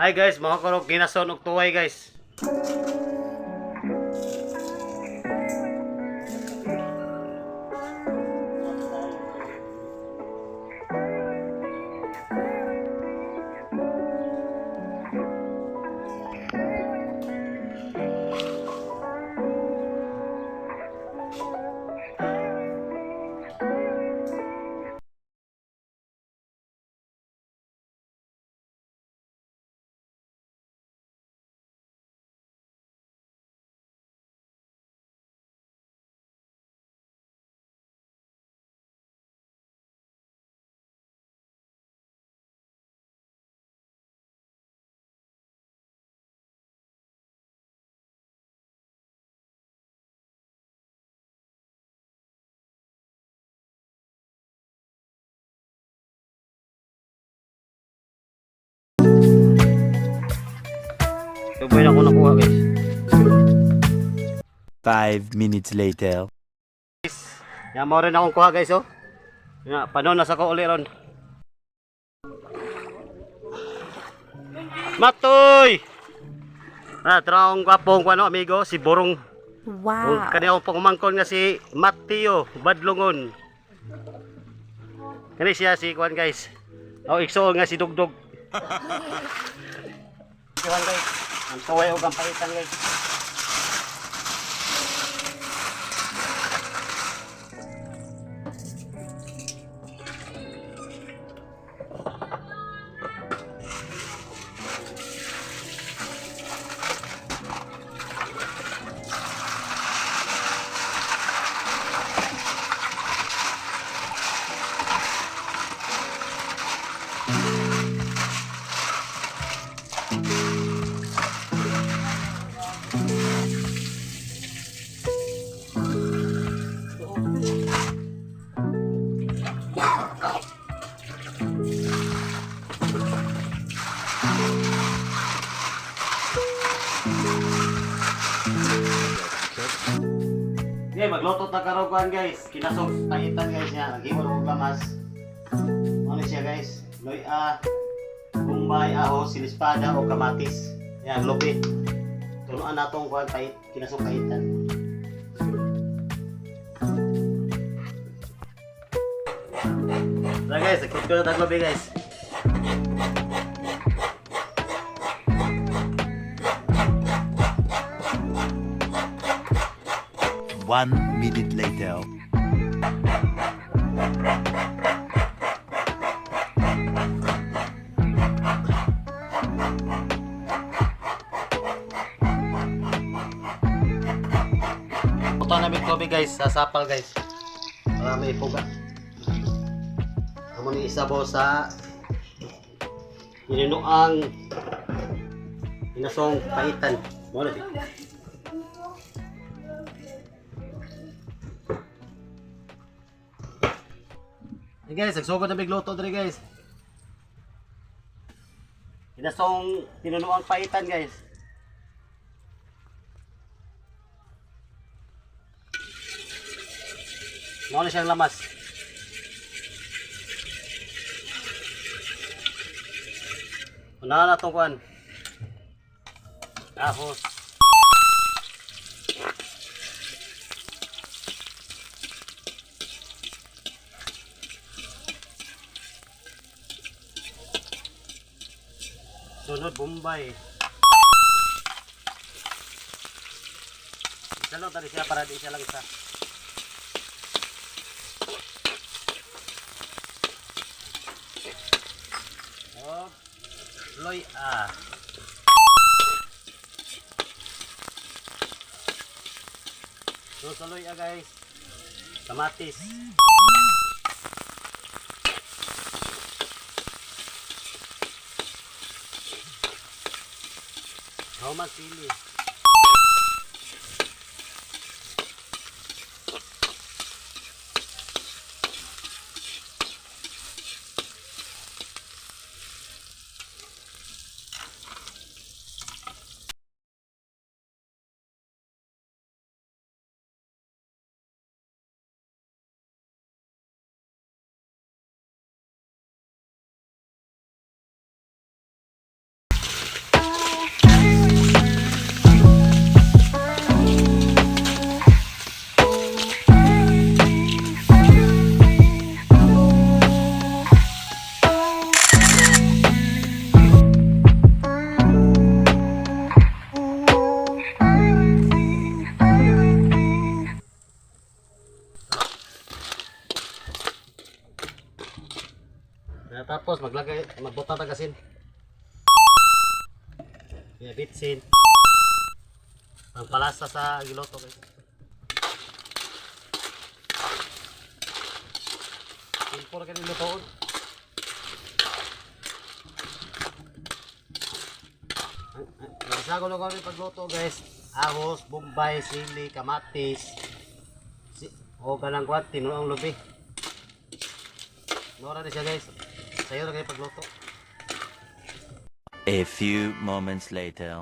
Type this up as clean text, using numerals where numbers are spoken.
Hi guys, mga karog ginason og tuway, guys. Tuboy na ako nakuha, guys. 5 minutes later. Yan mo rin akong kuha, guys, oh. Ya, panon na sa ko uli ron. Matoy! Ah, tara akong gwapong ano, amigo, si Borong. Wow. Kani akong pangumangkon nga si Mateo Badlongon. Kani siya si kuan, guys. Oh, igsoon nga si Dugdug. Kuan, guys. Ang tuway og ang paitan, guys. Okay, magluto ta karon kuan, guys. Kinasog paitan, guys, niya. Naghimo og lamas. Ano siya, guys? Loy-a, Bombay, aho, sinispada o kamatis. Yan, lupi. Tunuan natong kuan pait, kinasog paitan. Tara guys, nagkut ko na taglobi, guys. 1 minute later. Puto namin tubig, guys, sa sapal, guys. Para may puga. Amo ni isabaw sa ininuang inasong paitan. Mo na di. Hey guys, nagsugod na migluto diri, guys. Inasong tinunuang paitan, guys. Mao na siyang lamas. Una na itong kuan. Ahos. Sunod, Bombay. Isa lang tali siya para di siya lang isa. Oh, loy ah. So sa loy ah, guys. Kamatis. Roma sili. Magbutang tag asin. Yeah, bitsin. Ang palasa sa giloto, guys. Simple ra kini lutoon. Ang isa ko lang kami pagluto, guys. Ahos, bombay, sili, kamatis. Si, o kanang kwat, tinuang lubi. Nora na siya, guys. Sayo na kayo pagluto. A few moments later.